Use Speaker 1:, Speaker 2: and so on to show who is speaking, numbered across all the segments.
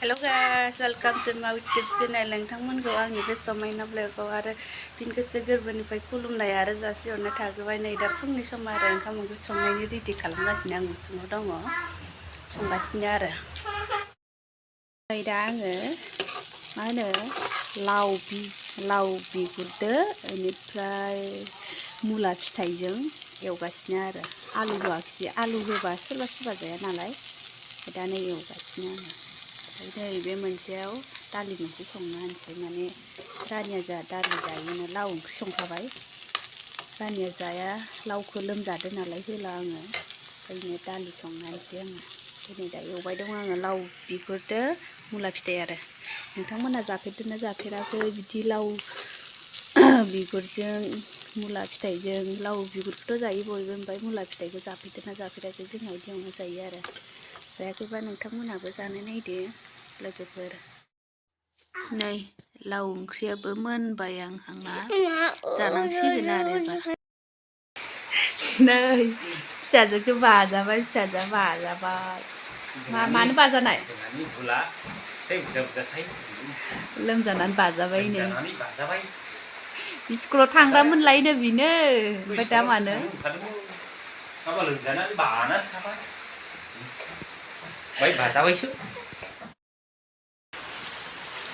Speaker 1: Hello guys, welcome to my YouTube channel. नोंथांमोनखौ आंनि बे समायना ब्लगआव आरो फिन गोसो गोरबोनिफ्राय खुलुमनाय आरो जासिहरनाय थाग्रोबाय। नै दा फुंनि सम आरो ओंखाम ओंख्रि संनायनि रेडि खालामगासिनो आं उसुङाव दङ संगासिनो आरो नै दा आङो मा होनो लाव बिगुरदो बेनिफ्राय मुला फिथाइजों एवगासिनो आरो आलु होआखिसै आलु होबा सोरबा सोरबा जाया नालाय दा नै एवगासिनो आङो ओमफ्राय बे मोनसेयाव दालि मोनसे संना होनोसै माने रानिया जोंहा दालि जायोनो लाव ओंख्रि संखाबाय रानिया जाया लावखौ लोमजादों नालाय होला आङो ओंखायनो दालि संना होनोसै आङो दिनै दा एवबाय दं आङो लाव बिगुरदो मुला फिथाइ आरो नोंथांमोना जाफेरदोंना जाफेराखै बिदि लाव बिगुरजों मुला फिथाइजों लाव बिगुरखौथ' जायो बयबो ओमफ्राय मुला फिथाइखौ जाफेरदोंना जाफेराखै जोंहा बिदि एवना जायो आरो जायाखैबा नोंथांमोनाबो जानो नायदो लोगोफोर नै लाव ओंख्रियाबो मोनबाय आंहा जानांसिगोन आरो एबार नै फिसाजोखौ बाजाबाय फिसाजोआ बाजाबाय मानो बाजानाय लोमजानानै बाजाबाय नो स्कुलाव थांग्रामोनलायनो बिनो ओमफ्राय दा मानो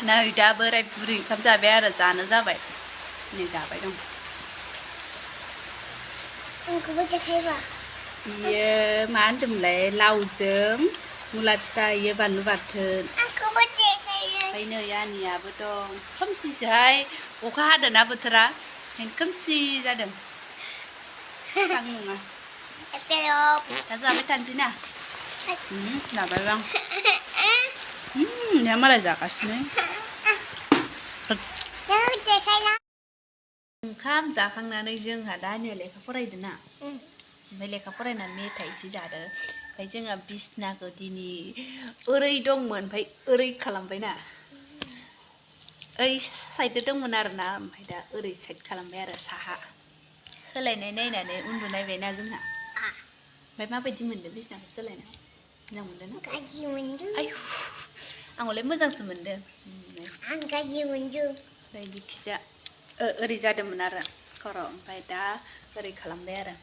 Speaker 1: नै दा बोराय बुरि ओंखाम जाबाय आरो जानो जाबाय नै जाबाय दं बियो मा होनदोंमोनलाय लावजों मुला फिथाइ इयो बानलु बाथोन ओमफ्राय नै आनियाबो दं खोमसिसोहाय अखा हादोंना बोथोरा खोमसि जादों स्रां नङा दा जाबाय थानोसै ना जाबाय आं दा मालाय जागासिनो ओंखाम जाखांनानै जोंहा दा आनिया लेखा फरायदों ना ओमफ्राय लेखा फरायनानै मेथाइ एसे जादों ओमफ्राय जोंहा बिसनाखौ दिनै ओरै दंमोन ओमफ्राय ओरै खालामबाय ना ओइ साइडजों दंमोन आरोना ओमफ्राय दा ओरै साइड खालामबाय आरो साहा सोलायनाय नायनानै उन्दुनायबायना जोंहा ओमफ्राय माबायदि मोनदों बिसनाखौ सोलायना मोजां मोनदों ना गाज्रि मोनदों आयु आंलाय मोजांसो मोनदों आं गाज्रि मोनदों ओमफ्राय बिखिजा ओरै जादोंमोन आरो खर' ओमफ्राय दा ओरै खालामबाय आरो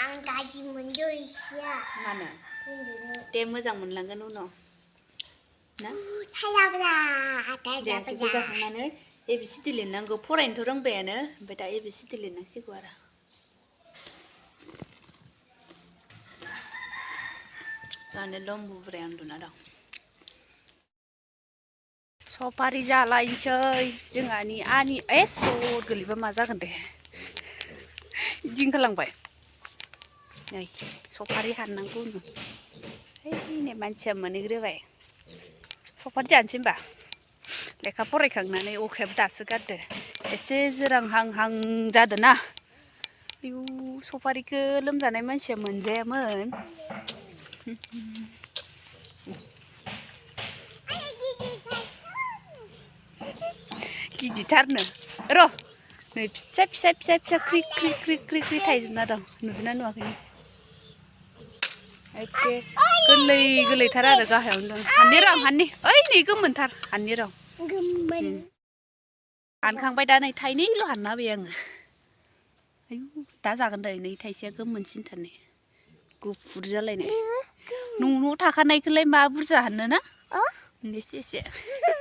Speaker 1: आं गाज्रि मोनदों इसेया मानो दे मोजां मोनलांगोन उनाव ना दे बेखौ जाखांनानै एबिसिडि लिरनांगौ फरायनोथ' रोंबायानो ओमफ्राय दा एबिसिडि लिरनांसिगौ आरो जानो लम्बु बुराया उन्दुना दं सफारि जालायनोसै जोंहानि आनि सट गोलैबा मा जागोन दे बिदि ओंखारलांबाय नै सफारि हाननांगौ नै मानसिया मोनहैग्रोबाय सफारि जानोसै होनबा लेखा फरायखांनानै अखायाबो दासो गारदो एसे जोरांहांहां जादों ना आयु सफारिखौ लोमजानाय मानसिया मोनजायामोन गिदिरथारनो र' नै फिसा फिसा फिसा फिसा ख्रि ख्रि ख्रि ख्रि ख्रि थाइजोबना दं नुदोंना नुवाखै एखे गोरलै गोरलैथार आरो गाहायावनो दं हाननि र' हाननि ओइ नै गोमोनथार हाननि र' हानखांबाय दा नै थाइनैल' हानना होबाय आङो आयु दा जागोन दे नै थाइसेया गोमोनसिनथार नै गुफुर जालायनाय न'आव थाखानायखौलाय मा बुरजा हाननो ना एसे एसे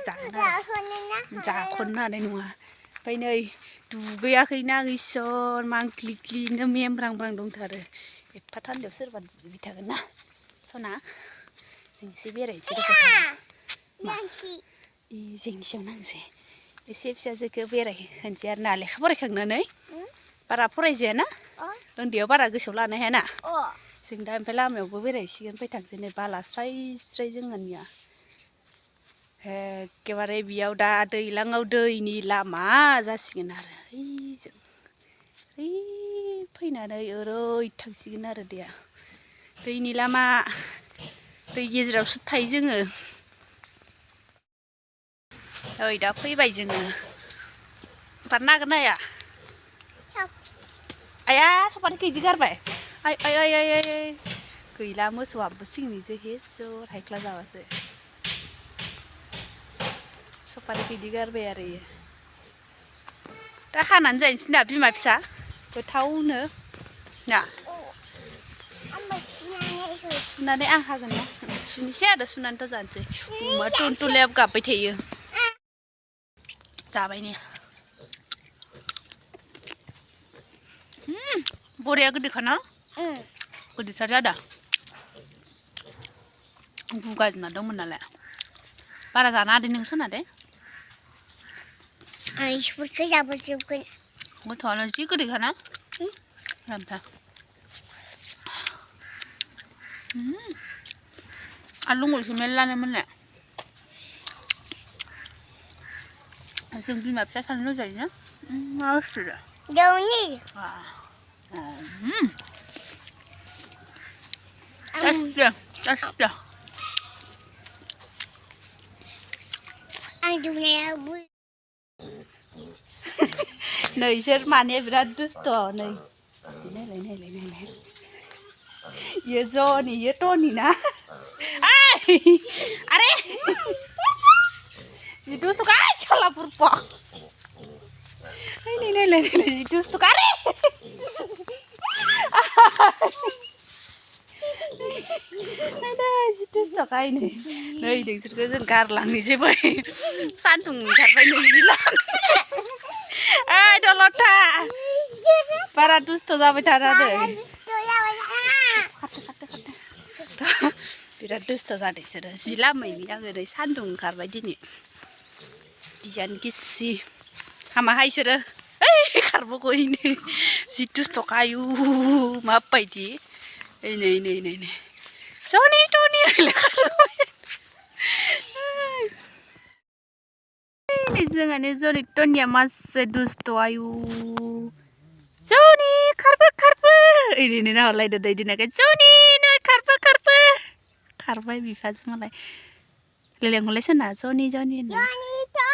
Speaker 1: जागोन आरो जाख'नो हानाय नङा ओमफ्राय नै दुगैयाखैना आं इसर मांक्लिक्लिनो मेमब्रांब्रां दंथारो एफा थान्दायाव सोरबा दुगैबाय थागोन ना सना जों एसे बेरायनोसै जोंनि सायाव नांसै एसे फिसाजोखौ बेरायहोनोसै आरो ना लेखा फरायखांनानै बारा फरायजायाना उन्दैयाव बारा गोसोआव लानो हायाना जों दा ओमफ्राय लामायावबो बेरायहैसिगोन फैथांसै नै बाला स्राय स्राय जोंहानिया एखेबारे बेयाव दा दैज्लाङाव दैनि लामा जासिगोन आरो ओइजों ओइ फैनानै ओरै थांसिगोन आरो दैया दैनि लामा दै गेजेरावसो थायो जोङो ओइ दा फैबाय जोङो बारनो हागोन ना हाया आया सफारिखौ इदि गारबाय आय आय आय आय आय गैला मोसौ हाबबोसिगोन इजों हेस्सर हायख्ला जाबासो सुपारि बिदि गारबाय आरो इयो दा हानानै जाहैनोसै ना बिमा फिसा गोथावनो ना सुनानै आं हागोन ना सुनोसै आरो सुनानैथ' जानोसै अमा टुनटुलाया गाबबाय थायो जाबाय ने बरिया गोदैखाना गोदैथार जादा गुगाजोबना दंमोन नालाय बारा जाना हादों नों सोनादे
Speaker 2: आं इफोरखौ जाबोजोबगोन
Speaker 1: गोथावानो जि गोदैखाना रामथा आलु गलसो मेल्लानो मोननाय जों बिमा फिसा सानैल' जायोना मा बुस्थु दा
Speaker 2: दौनि
Speaker 1: जासिगोन
Speaker 2: आं दौनायाबो
Speaker 1: नै इसोर माने बिराद दुस्थ' नै नायलाय ये ज'नि ये ट'नि ना आरे जि दुस्थ' गाय छला पुरपा नायलाय जि दुस्थ' आरे जि दुस्थ' गाय नै नोंसोरखौ जों गारलांनोसै बै सान्दुं ओंखारबाय नै जि ओइ दलथा बारा दुस्थ' जाबाय थाना नै बिराद दुस्थ' जादों बिसोरो जि लामैनि आङो नै सान्दुं ओंखारबाय दिनै बियान गिसि हामाहाय इसोरो ओइ खारबोग'यैनो जि दुस्थ' आयु माबायदि नै ज'नि ट'नि जोंहानि ज'नि ट'निया मासे दुस्थ' आयु ज'नि खारबो ओरैनो नाहरलायदो दै दिनाखै ज'नि नै खारबो खारबाय बिफाजों मालाय लेलेंहरलाय सोरना ज'नि होनना